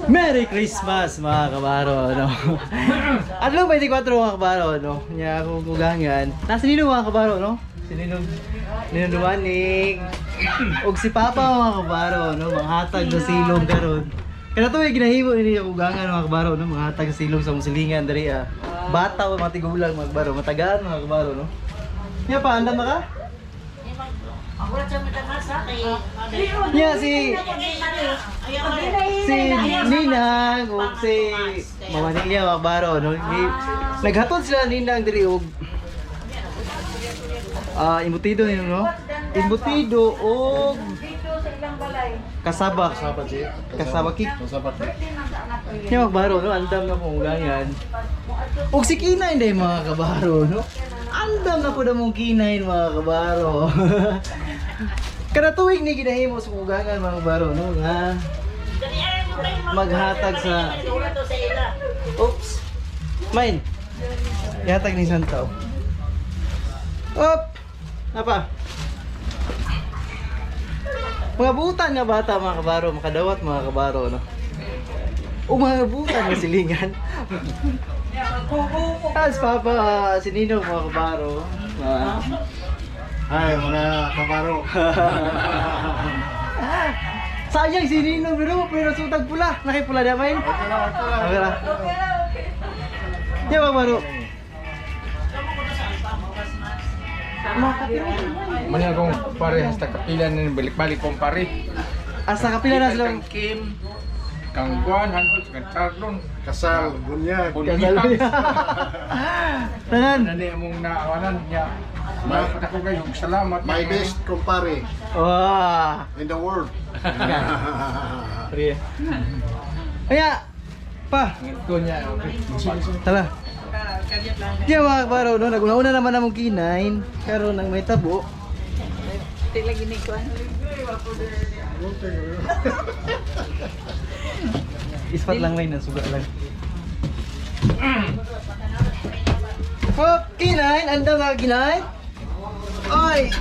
Merry Christmas, mga kabaro, no? Adlaw 24, mga kabaro, no? Nya akong kugangan. Nasa nino, mga kabaro, no? Si Ninong, Ninong Dumanig. Og si Papa, mga kabaro, no? Mga hatag na silong karon. Kada to ay ginahimo ni kugangan, mga kabaro, no? Mga hatag sa silong sa mong silingan diri ah. Bata o mga tigulang, mga kabaro, matagaan, mga kabaro, no? Nya pa, andam na ka? Nya si si Ninang ug si Mama Nilia, mga kabaro, no? Naghatod sila Ninang diri og embutido nino, no? Embutido og kasaba. Kasaba, Chi. Kasaba cake. Kasaba cake. Nya, mga kabaro, no? Andam na kung ganyan. Og si Kinay day, mga kabaro, no? Andam na po na mong Kinay, mga kabaro. Kada tuig ni ginahimo sa kugangan, mga kabaro, no? Nga maghatag sa. Oops. Mine. Ihatag ni Santo. Op! Napa? Mga butan nga bata, mga kabaro, makadawat, mga kabaro, no? O mga butan nga silingan. As papa, si Nino, mga kabaro. Ah. Hi, mga kabaro. Sayang si Nino, pero pero sutag pula. Nakipula na main. Okay lang, okay lang. Okay lang. Ya, mga kabaro. Mani akong pare hasta kapila na balik-balik kong pare. Asa kapila na sila. Kang Kim, kang Juan, hantod kang Charlon, Kasal, bunyag. Bunyag. Tanan. Nani among naawanan niya. Malapat ako kayo, salamat. My best kumpare Wah. in the world. Priya. Kaya, pa, Ito niya, okay. tala. Di mga kabaro, no, naguna-una naman among kinain, karon ang may tabo. Ispat lang may nasuga lang. Hop, kinain, andam na kinain. Oy.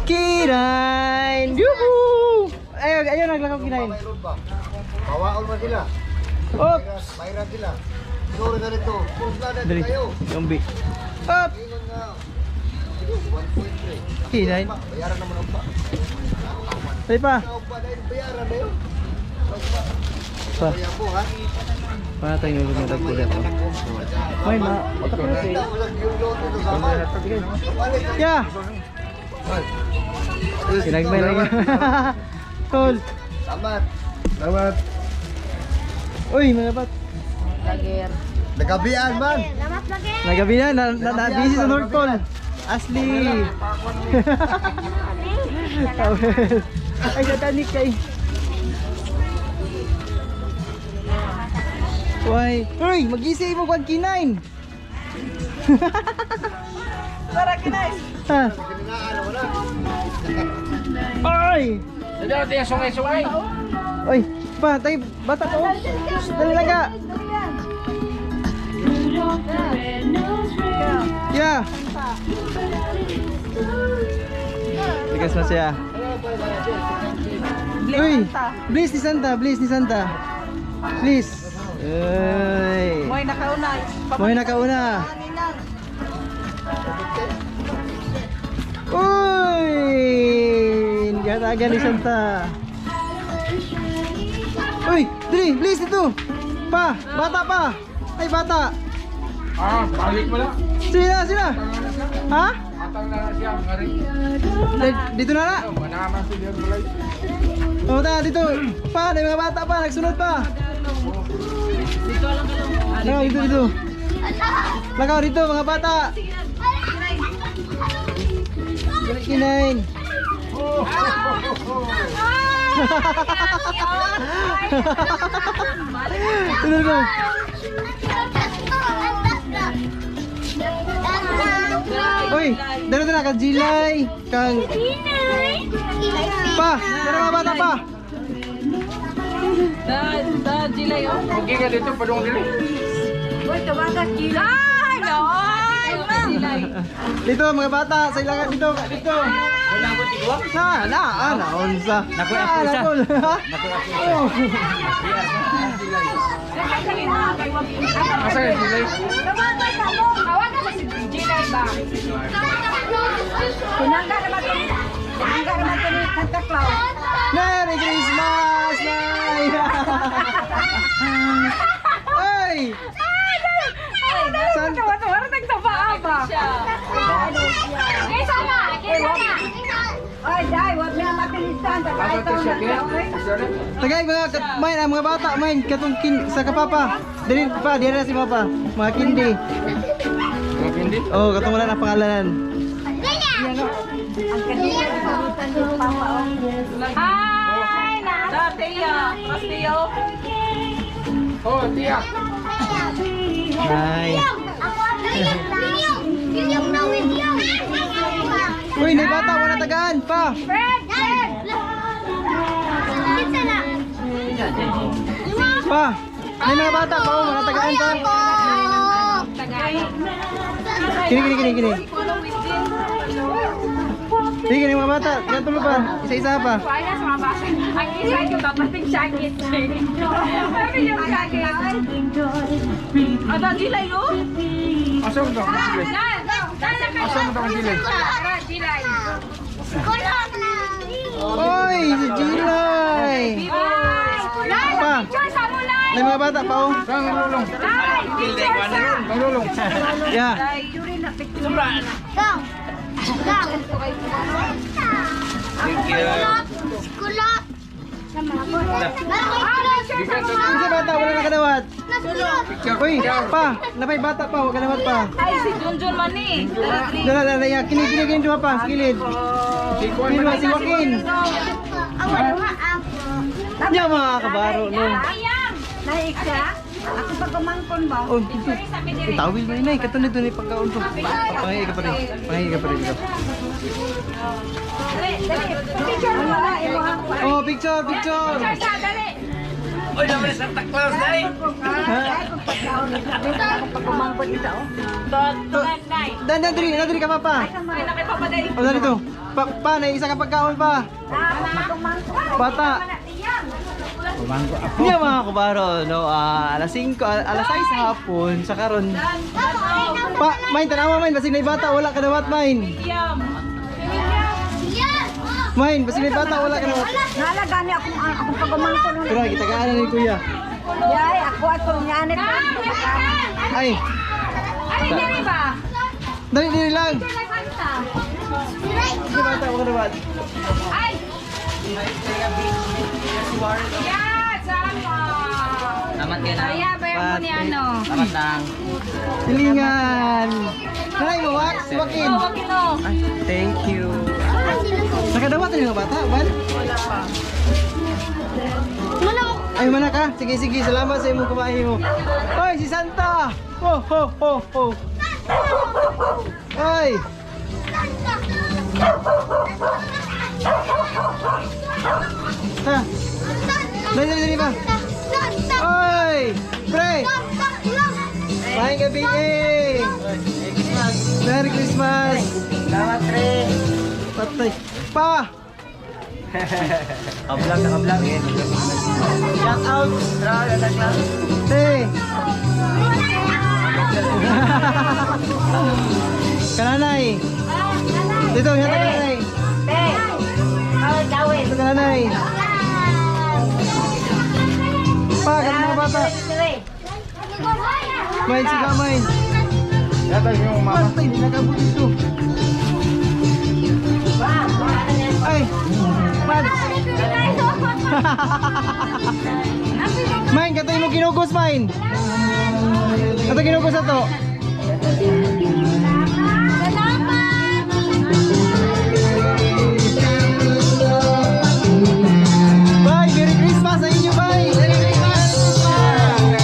Kinain. Yuhu! Ayun, ayun naglakaw kinain. Mayroon ba? Bawaon man sila. Oops. Mayroon sila. Sorry na rito. Kung na Dali. kayo. Yombi. Up! Ingon nga. 1.3. Kinain. Bayaran naman ang pa. Dali pa. Ikaw pa dahil bayaran na yun. Pa. Kaya po ha. Para tayo nulog na tagpulat. May ma. Otak na siya. Walang yung loto to sa amal. Yeah! Sinagmay lang. Tol. Salamat. Salamat. Uy, mga bat. Nagabian man. Nagabi na, na, na, na busy sa North Pole. Asli. Ay, satanik kay. Why? Uy, mag-isi mo kwan kinain. Para kinay. Ha? Ay! Dali natin yung sungay-sungay. Uy, pa, tayo, bata ko. Dali lang ka. Yeah. Tigas mo siya. Uy, please ni Santa, please ni Santa. Please. Uy. Moy nakauna. Moy nakauna. Uy! Gatagan ni Santa. Uy, dali, please dito. Pa, bata pa. Ay, bata. Ah, balik mo na. Sila, sila. Ha? Atang na siya, ngari. Dito na na. Manaman siya balay. Oh, ta, dito. Pa, may mga bata pa, nagsunod pa. Lakaw, dito, dito. Lakaw dito, mga bata. Kinain. Dito, dito. Uy, dito na kang Jilay, kang pa, dito mga bata pa. Da da jilay oh. Okay ka dito, padung dili. Uy, tawaga jilay. Ay, no. Jilay. Dito mga bata, sa ilangan dito, dito. Na, na, ah, na, unsa. Naku, Na, ako isa. na, Naku, ako. Oh. Asa yung delay? Tawagan sa si Gilay ba? Tinangga naman to ni Tinangga naman to ni Santa Claus. Merry Christmas, Nay! Ay! Santa. Tawa nagtabaa ba? Kaysa na! Kaysa na! Ay, dai, wag na matilisan. Tagay Asa taon to na siya? oy. Tagay mga main ang mga bata, main katong kin sa kapapa. Dili pa, dili na si papa. Mga kindi. Mga kindi? Oh, katong wala na pangalanan. Ang kanila nagulutan ni Papa. Oh. Hi! Na! Tia! Mas Tia! Oh, tiya. Nay. Uy, nay bata wala tagaan pa. Fred! Fred! Pa. Nay mga bata pa, oh, wala tagaan pa. Tagay. Kini kini kini kini. Sige, kini mga bata, katulo pa. Isa-isa pa. Ay, nasa mga basa. Ang isa yung kapating jacket. Ano yung jacket? Ano, Gilay, oh? Asa mo to? Delay? Dan! Dan, Asa mo to ang delay? Tara, Gilay. Oy, si Gilay. Lai, Pa. picture sa mo, Lai! Nay mga bata pa oh. Saan ang lulong? Lai, picture sa! Ang lulong. Yeah. Unsa bata wala na kadawat? Uy, pa, napay bata pa, wala kadawat pa. Ay, si Junjun man eh. Dala dala ya, kini kini kini duha pa sa gilid. Si Kuan Kini man. si Joaquin. Nya mga kabaro no. Ayam! Naik siya. Ako pag umangkon ba? Oh, tawil ba inay katong dito ni pagkaon to. Pangay ka pa rin. Pangay ka pa rin. Dali, dali. Picture mo na imo ang Oh, picture, picture. Picture sa, dali. Ha? pag umangkon ito. Oh. Tulan, Lai. Dan dan diri, dan diri ka pa pa. Ay, nakipapaday. Oh, dali to. Pa, pa na isa ka pagkaon pa. Pag umangkon. Bata. Kumangko ako. Nya mga kabaro no, alas 5, alas 6 sa hapon sa karon. Pa, main tanawa main basig na bata wala kadawat main. Yam. Main basig na bata wala kadawat. Nala gani akong akong pag umangkon. Tara, gitagaan na ni kuya. Yay, ako atong nyanit. Ay, Ay, dali ba? dali dali lang. Picture na Santa. Sige bata wala kadawat. Ay! Yeah, sama. Tamat ka na. Kaya, bayan mo ni ano. Tamat lang. Silingan. Nanay mo wax, Joaquin. Oh, wag ino. Ay, thank you. Nakadawat na yung mga bata, ban? Ay, mana ka? Sige, sige. Salamat sa imong kumain mo. Ay, si Santa! Ho, ho, ho, ho. Ay! Ha? Dali, dali, dali pa. Ay! Pre! Maayong gabi eh! Merry Christmas! Salamat, pre. Patay. Pa! Kablog, nakablog. Shout out. Tara, Santa Claus. Te! Kananay! Dito, yata kananay! Te. Oh, dawin. Dito kananay! Pa, kanang mga bata! Main sila, main! Yata yung mama. Patay, nakabot dito! Ay! Mads! Main, katoy mo kinugos, main! Katoy kinugos na to! Bye! Merry Christmas sa inyo, bye! Merry Christmas!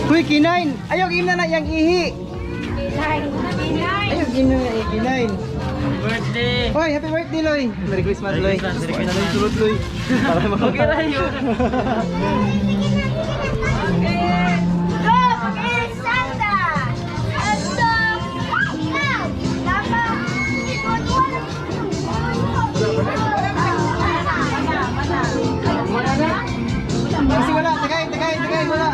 Uy, kinain! Ayaw, ina na yang ihi! Ayaw, ina na yang kinain. Birthday! Hoy, happy birthday, Loy! Merry Christmas, Merry Loy. Christmas, Merry Ano Christmas. yung sulot, Loy? Para Okay ra yun. Go, Santa! Santa! Kasi wala, tagay, tagay, tagay, wala.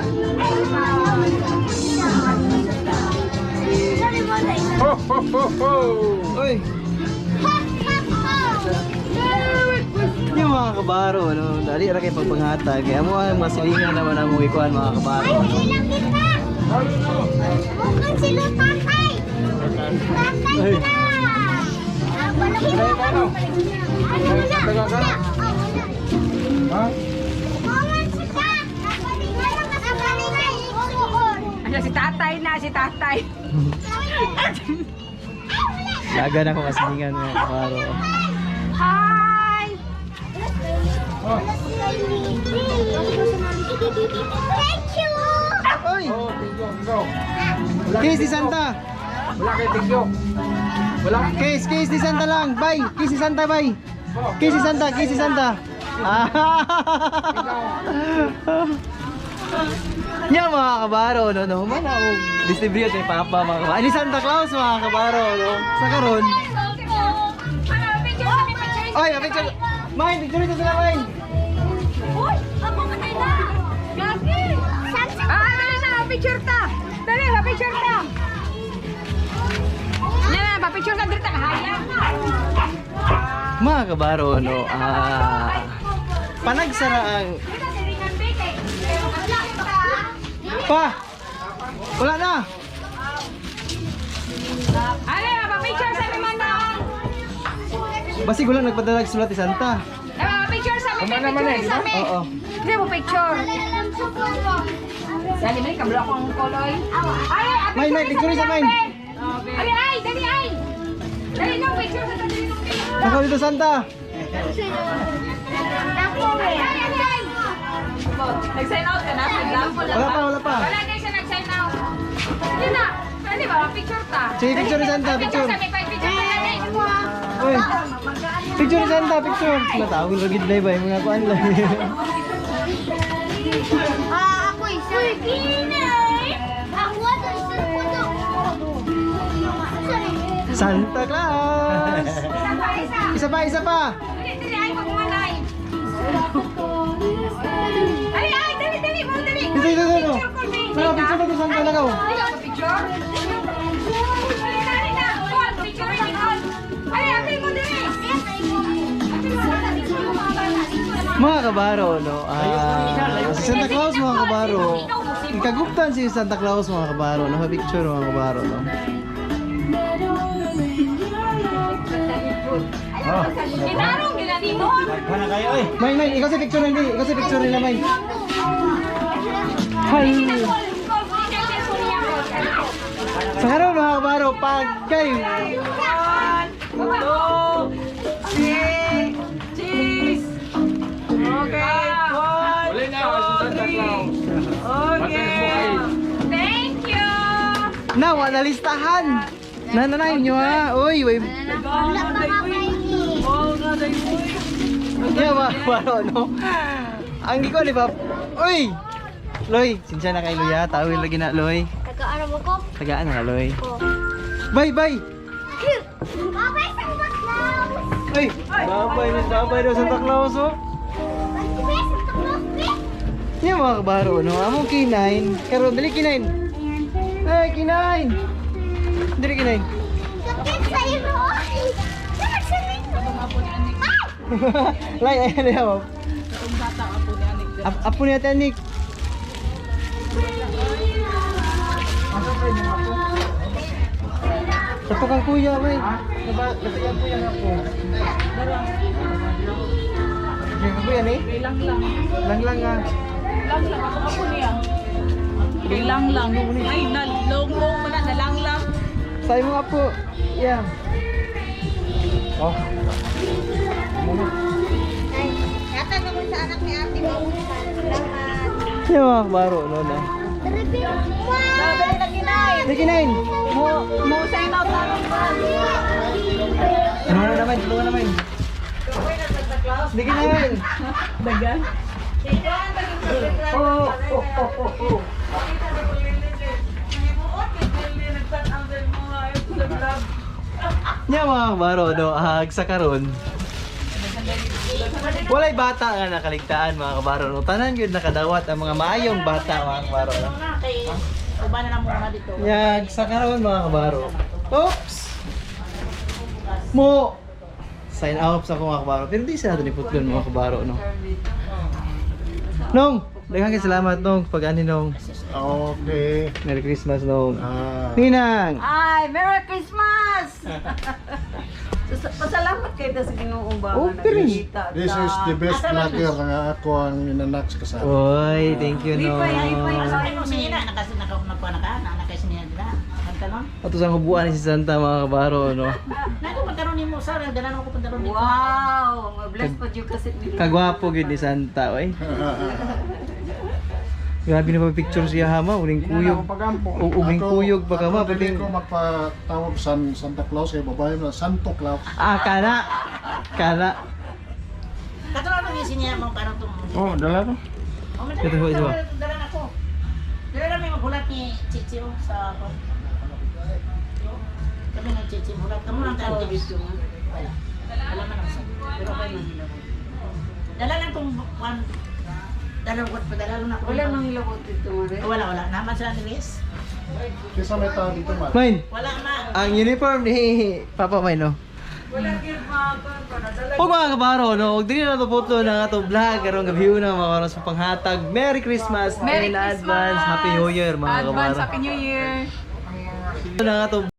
Ho, ho, ho, ho! Uy, yung mga kabaro, no? Dali ra kay pagpanghatag. Kaya mo ang mga silingan naman ang mga ikuan, mga kabaro. Ay, No? ilang kita! Mukhang sila tatay! Tatay Ay. na! Ah, wala wala. Ay, wala. Wala. Ah, wala. Ha? Mukhang sila! Ano, si tatay na, si tatay. Laga na akong kasilingan, mga kabaro. Hi! Thank you! Uy! Oh, thank you, thank you. Kiss ni Santa! Wala kay thank you. Wala. Kiss, kiss ni Santa lang! Bye! Kiss ni Santa, bye! Kiss ni Santa, kiss ni Santa! Ah! Yan mga kabaro, no, no, humana ako. Distribute ni Papa, mga kabaro. Ay, ni Santa Claus, mga kabaro, no. Sa karon. Ay, picture. Mine, picture ito sila, mine. Uy! Ako patay na! Gagi! Ah, dali na! Picture ta! Dali, pa-picture ta! Na, na, pa-picture ka dito. Kahaya! Mga kabaro, no, ah, panagsara ang... Dito, silingan ba kay? Pero wala ta. Pa! Wala na! Ale, pa-picture sa mi manang. Basig wala nagpadalag sulat ni Santa. Pa-picture sa mi, Kumana man eh, picture di sa ba? mi. Oo. Hindi mo picture. Dali man kablo akong koloy. Ay, ay, May, may, picture sa may. Ay, ay, dali ay. Dali no, picture sa dali no. Nakaw dito, Santa! Ay, ay, ay. Nag-sign out ka na? Wala pa, wala pa. Wala na siya nag-sign out. Sige na. Dali ba, picture ta. Sige, picture ni Santa, picture. Picture sa mi, picture sa dali. Uy! Picture ni Santa, picture! Matawag ko gid ba mga kuan lang. Ah, ako isa. Ako ato, isa ko to. Santa Claus! Isa pa, isa. Isa pa, isa pa! Dali, dali, ay, pagkumanay. Ay, ay, dali, dali, mo, dali. Dito, dito, dito. Picture ko, baby. Nakaw, picture ko to Santa, nakaw. Dali, ako, picture. Dali, dali na. Paul, picture ni Paul. Ay, apil mo, dali. Apil mo, dali. Mga kabaro, no? Ah, si Santa Claus, mga kabaro. Kaguptan si Santa Claus, mga kabaro. No? Picture, mga kabaro, no? Kinarong, ginani mo. Wala kayo eh. May, may, ikaw sa picture nila, ikaw sa picture nila, may. Hi. Paul, Paul, picture niya, Paul. Sa karon, mga kabaro, pag kayo. Two, three, cheese! Okay, one, Wala na, si Santa Claus. Okay. Thank you. Na, wala listahan. Nananay nyo ha. Uy, uy. Wala pa nga kayo. Wow, nga, day, uy. Yeah, mga kabaro, no? Ang ikaw, di ba? Uy! Loy, sinsya na kay Loy ha. Tawil lagi na, Loy. Taga-araw ko. Tagaan na, Loy. Bye, bye! Bye-bye, Santa Claus! Uy! Babay, babay daw Santa Claus, oh. Bye, Santa Claus, be! Yan mga kabaro, no? Among K9. Karon, dali K9. Ay, K9! Dali K9. Sakit sa imo! Sakit sa imo! Ay! Lay, ay, ay, ay. Apo ni Ate Anik. Tato kang kuya, may. Nasa yung kuya nga po. Yung kuya ni? Lang lang. Lang lang ah. Lang lang. Ako ako niya. Kay lang lang. Ay, nalong long man na, nalang lang. Sa mo apo. Yeah. Oh. Ay, Tatanong ko sa anak ni Ate mo. Salamat. Yung mga kabaro, no, no. Dali na ginay. Sige, nine. Mo sign out na rin ba? Tulungan na naman, tulungan naman. Sige, nine. Dagan. Oh. Nya mga kabaro, no, ag sa karon. Walay bata nga nakaligtaan, mga kabaro, no. Tanan gyud nakadawat ang mga maayong bata, mga kabaro, no. Nya sa karon, mga kabaro. Oops. Mo sign out sa ako, mga kabaro. Pero di sa nato ni Putlon, mga kabaro, no. Nong, daghang kay salamat, nong, pag ani, nong. Okay. Merry Christmas, nong. Ah. Ninang. Ay, Merry Christmas! Pasalamat kayo sa Ginoo ba? Oh, nga pero- nagkita This ta. is the best vlogger nga ako ang inanak sa kasama. Oy, thank you, no. Lipay, lipay. Ato sa hubuan ni si Santa, mga kabaro, no. Wow! Bless pa dyan kasi. Kagwapo gyud ni Santa, oy. Grabe na pa picture siya hama, uling kuyog. Uling kuyog pa ka ma, Ako dili pating ko magpatawag Santa Claus kay babae na Santo Claus. Ah, kana. Kana. Oh, dala to. Ito po, ito. Dala na ko. Dala na may maghulat ni Chichi oh, sa kami ng Chichi hulat. Kamu lang tayo dito. Wala. Wala man ang sa. Pero okay man. Dala lang kung one dala ko padala lang ako. Wala nang ilabot dito, Mare. Wala, wala. Naman sa Andres. Kisa may tao dito man. Main, Wala ma. ang uniform ni Papa Main, no. O mga kabaro, no, og dili na to putlo na ato vlog karong gabi na mga kabaro sa panghatag. Merry Christmas Merry in Christmas! advance. Happy New Year, mga Advance kabaro. Happy New Year! Na ato